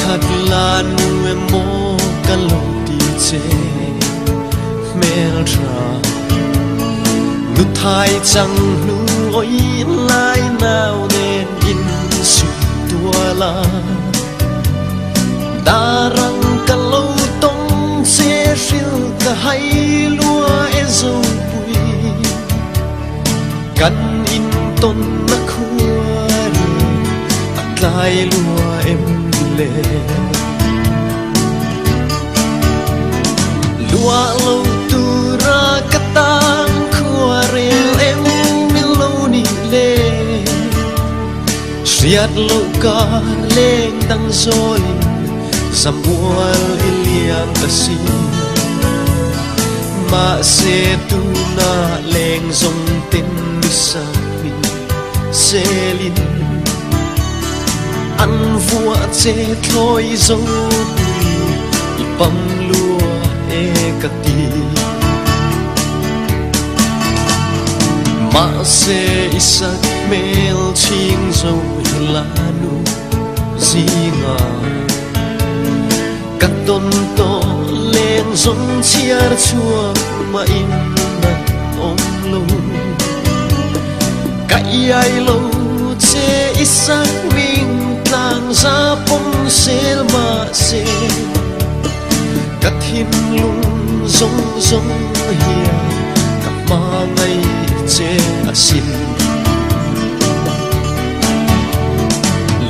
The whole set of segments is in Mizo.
Khat la nu emaw ka lo ti che hmeltha Nu thai chang hnu oi lai nau nen in su tual a Darang ka lo tawng che hril ka hai lua e zo pui Kan in tawn na khua ri a tlai lua em le. Lua lo tura ka tan khua rel em min lo ni le. Hriat loh kar leng dang zawlin zamual i liam ta si. Mahse tuna leng zawng ten mi samin selin an vuah che thlawi zo pui i pam lua e ka ti. Mahse i sak hmel chhing zo hi la nu zinga ka tawn tawh leng zawng chhiar chhuak mah in a awm lo. Ka iai lo che i sak hming tlang za pawm sel mahse ka thinlung zawng zawng hian ka hmangaih che asin.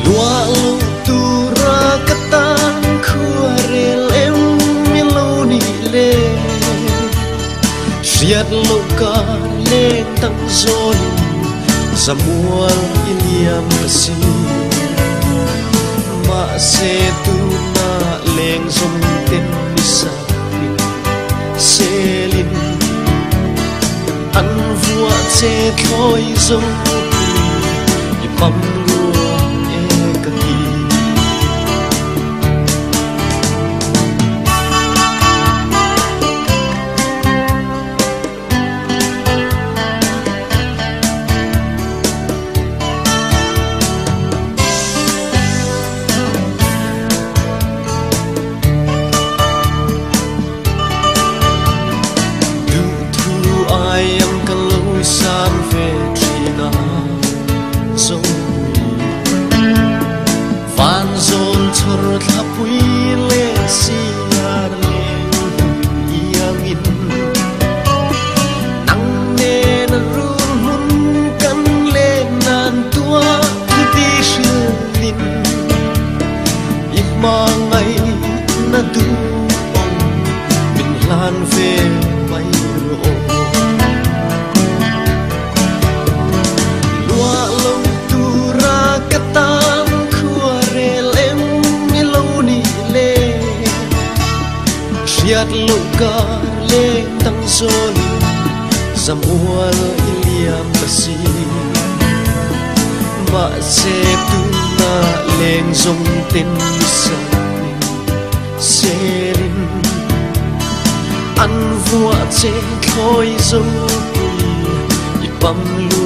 Luah lo tura ka tan khua rel em mi lo nih le. Hriat loh kar leng dang zawlin zamual i liam ka si. Mahse tuna leng zawng ten mi sakin selin an vuah che thlawi zo pui i pam lua e ka ti. Duhthu ai ang ka lo sam ve thin a Zopui Van zawl chhawr thlapui leh siar leng hun iangin Nang nen a rul hmun kan len nan tuah ti hrilhin I hmangaihna duhawm min hlan ve mai rawh. Luah lo tura ka tan khua rel em ni lo nih le. Hriat loh kar leng dang zawlin zamual i liam ta si. Mahse tuna leng zawng ten mi samin selin an vuah che thlawi zo pui i pam lua.